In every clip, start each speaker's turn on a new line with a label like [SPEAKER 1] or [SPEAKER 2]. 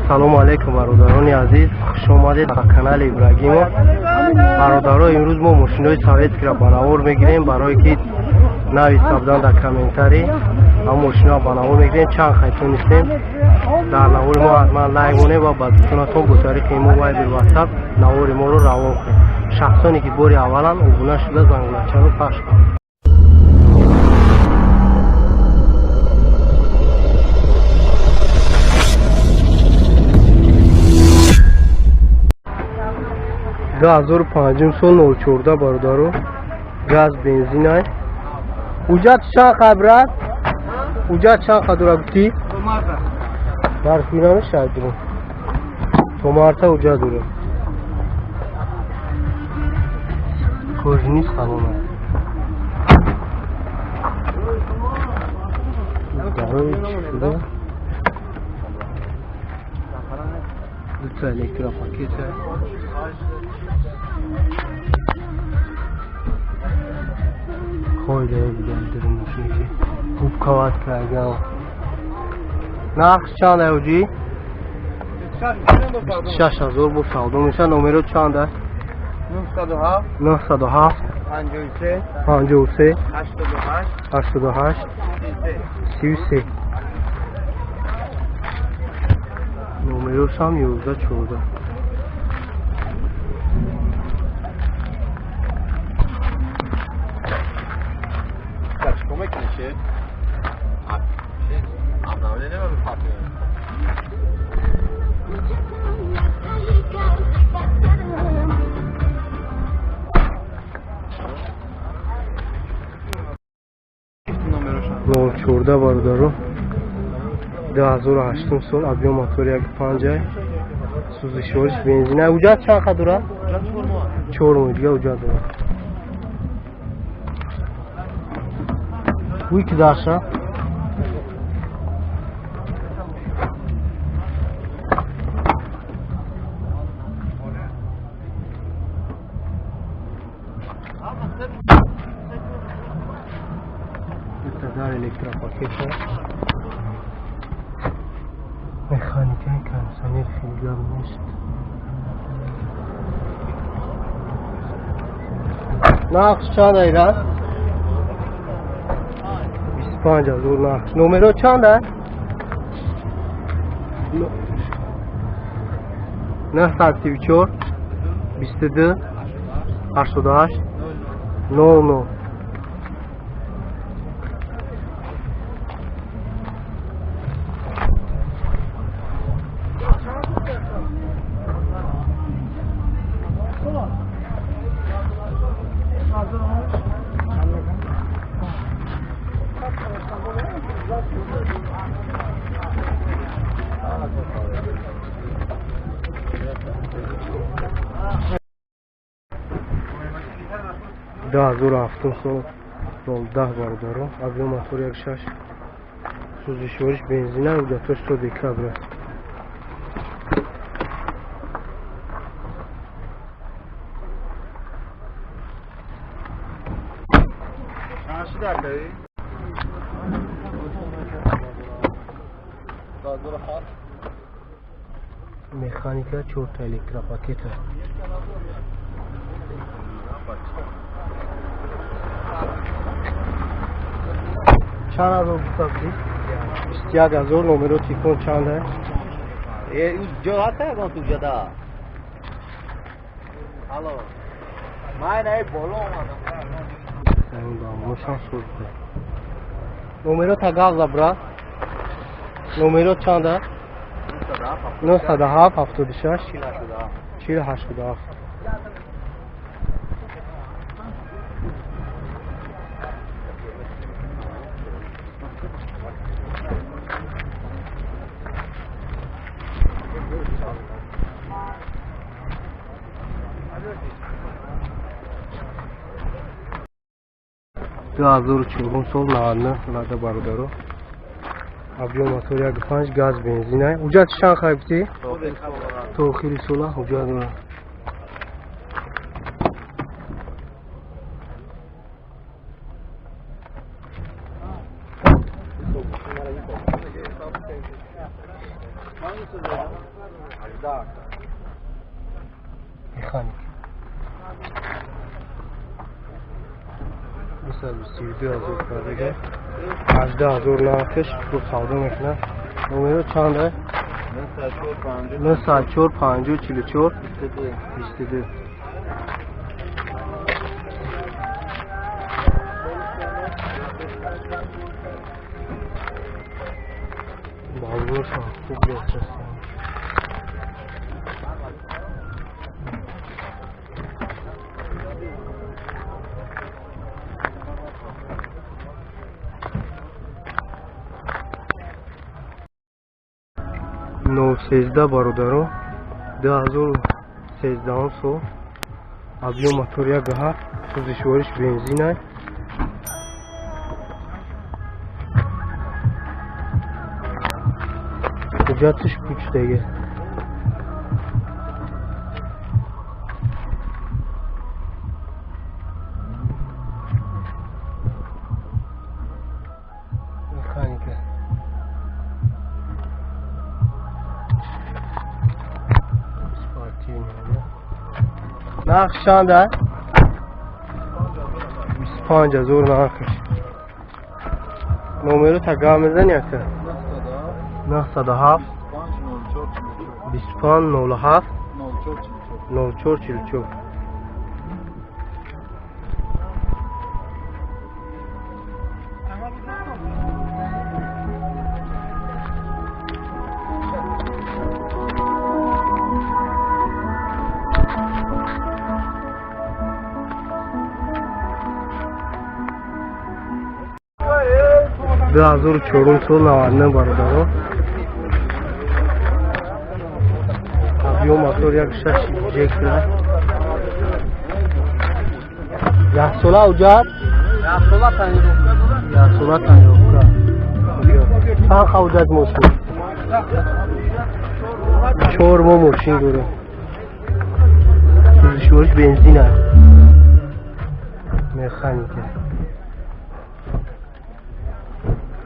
[SPEAKER 1] Ассалому алайкум, бародарони азиз, хуш омадед ба канали Ибрагимов. Бародаро, имрӯз мо мошинои советскиро ба навор мегирем, барое ки нависта будан дар комментарий. Ҳам мошиноро ба навор мегирем, чанд хай тонистем. Дар навори мо ҳатман лайк монед ва ба дӯстонатон бо тариқи имо, Вайбер, Ватсап навори моро равон кунед. Шахсоне ки бори аввалан обуна шуда, зангулачаро пахш кунед. 2005 сол 04, бародаро, газ бензинай. Уҷат чанд қа, брат? Уҷат чанд қа дора гуфтӣ? Нарх намешавад, дурум то марта уҷат дорем. Кожини салона. Барои чӣ шуда? Дута электропакета. Хойда бидам дурум мошине ки губкават кардам. Нарх чанд ай, уҷи? 6000 бо савдо меша. Номеро чанд аст?
[SPEAKER 2] 907
[SPEAKER 1] 907
[SPEAKER 2] 53
[SPEAKER 1] 53
[SPEAKER 2] 88
[SPEAKER 1] 88
[SPEAKER 2] 33.
[SPEAKER 1] 33. Номерошам 11 14.
[SPEAKER 2] Чикор мекунӣ, шер? Обновление мефармоед.
[SPEAKER 1] Нол 14, бародаро, 2008 сол, объем мотор як панҷай, сӯзишвориш бензина. Уҷат чанд қа дорад? 4 моҳ дига уҷат дорад. Уй ки дарша дар электропакета, механика, кондиционер, хеле гап нест. Нарх чанд айра? 25 000 нарх. Номеро чанд аст? 934 22 88 00. 2007 сол 010, бародаро, объем мотор як шаш, сӯзишвориш бензина, ҳуҷҷатош то декабр аст.
[SPEAKER 2] Чанд шуда, акаи? 2007.
[SPEAKER 1] Механика, чорта электропакета. Чанд ҳазор гуфта будӣ? 21 000. Номеро телефон чанд аст?
[SPEAKER 2] Э, ҷо ҳаст ягон ту ҷада? Алло. Ман ай боло омадам.
[SPEAKER 1] Мошан сӯзда. Номеро та гав брат. Номеро чанд аст? 907 76 40 87. 2004 сол 99 Лада, бародаро, объем мотор як панҷ, газ бензина. Уҷат чанд хай гуфтӣ? То охири сола ҳуҷҷат дорад. Механик. 232 ҳазор пробега. 18 ҳазор нархш бо савдо мекунад. Номеро чанд аст? 904 50 44 22. Баллоншон хуб гирифтааст. Нол сездаҳ бародаро, 2013 сол, объем мотор як ҳафт, сӯзишвориш бензин ай. Ҳуҷҷатиш пучтаги. Механика. Спортивный. Нарх чанд аст? 25 ҳазор нархш. Номеро та гап мезани ака? 907 25 07 04 44. 2004 сол 99 бародаро. Объем мотор як шаш инжектор. Яксола ҳуҷҷат?
[SPEAKER 2] Яксола тонировка дорад.
[SPEAKER 1] Яксола тонировка. Чанд ҳуҷҷат мошин? 4 моҳ мошин дорад. Сӯзишвориш бензин аст. Механика.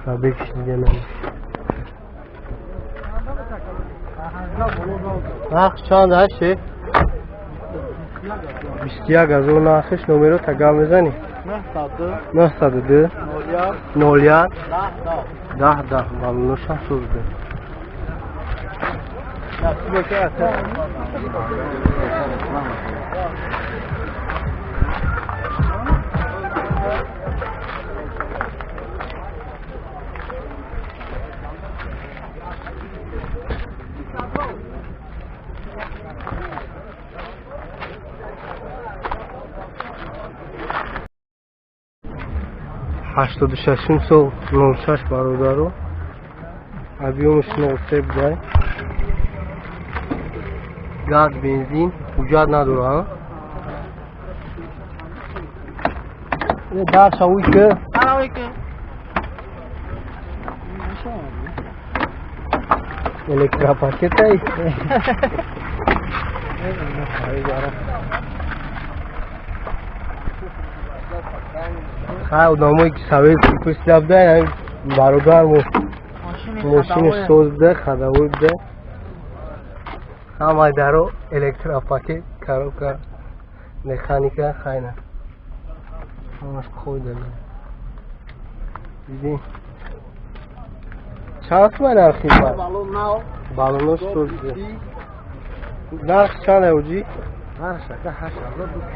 [SPEAKER 1] Пробегш дида намешавад. Нарх чанд аст шеф? 21 ҳазор нархш. Номеро та гап мезанӣ? 902 01 10 10. Баллоношам сӯзда. Ҳаштоду шашум сол нол шаш бародаро. Объемш нол се будай. Газ, бензин, ҳуҷҷат надора. Дарша уйка. Электропакетай. Хай одамое ки советский пурсида буда, бародар мошини соз буда, ходовой буда. Ҳамаи даро электропакет, коробка, механика, хайна. Ҳамаш қойда. Дидӣ? Чанд сумай нархи ба? Баллонош соз буда. Нарх чанд ҳоҷӣ?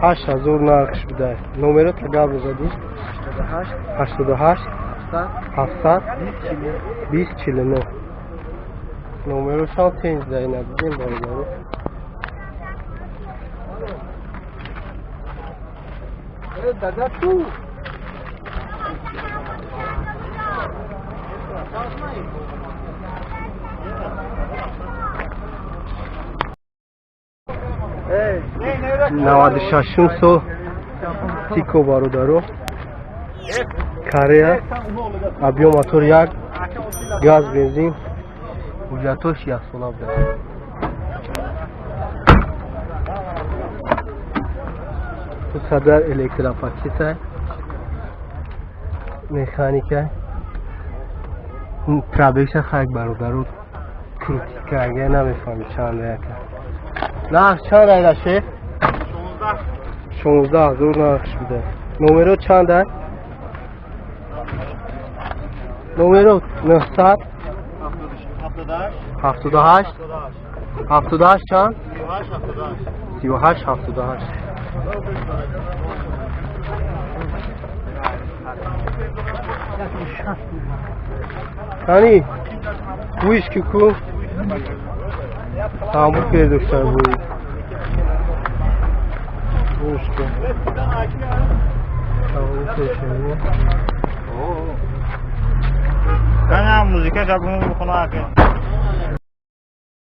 [SPEAKER 1] 8000 нархш буда. Номеро та гап задӣ? 88 700 20 49. Номерошам тенҷ дай надидем бародаро.
[SPEAKER 2] Дада ту.
[SPEAKER 1] Наваду шашум сол Тико бародаро. Корея, объем мотор як, газ, бензин, ҳуҷҷатош яксола буда. Қадар электропакета, механика, пробегша хайк бародаро Крутить карга намефаҳми чанд яка. Нарх чанд айра, шеф? 16 000 нархш буда. Номеро чанд ай? Номеро 900 78 78 чанд? 38 78. Кани бӯиш ки ку тамбур пердошта бӯи. Бӯиш ку. Тамбур пердошта.
[SPEAKER 3] Каня музыка жабун бухона аке.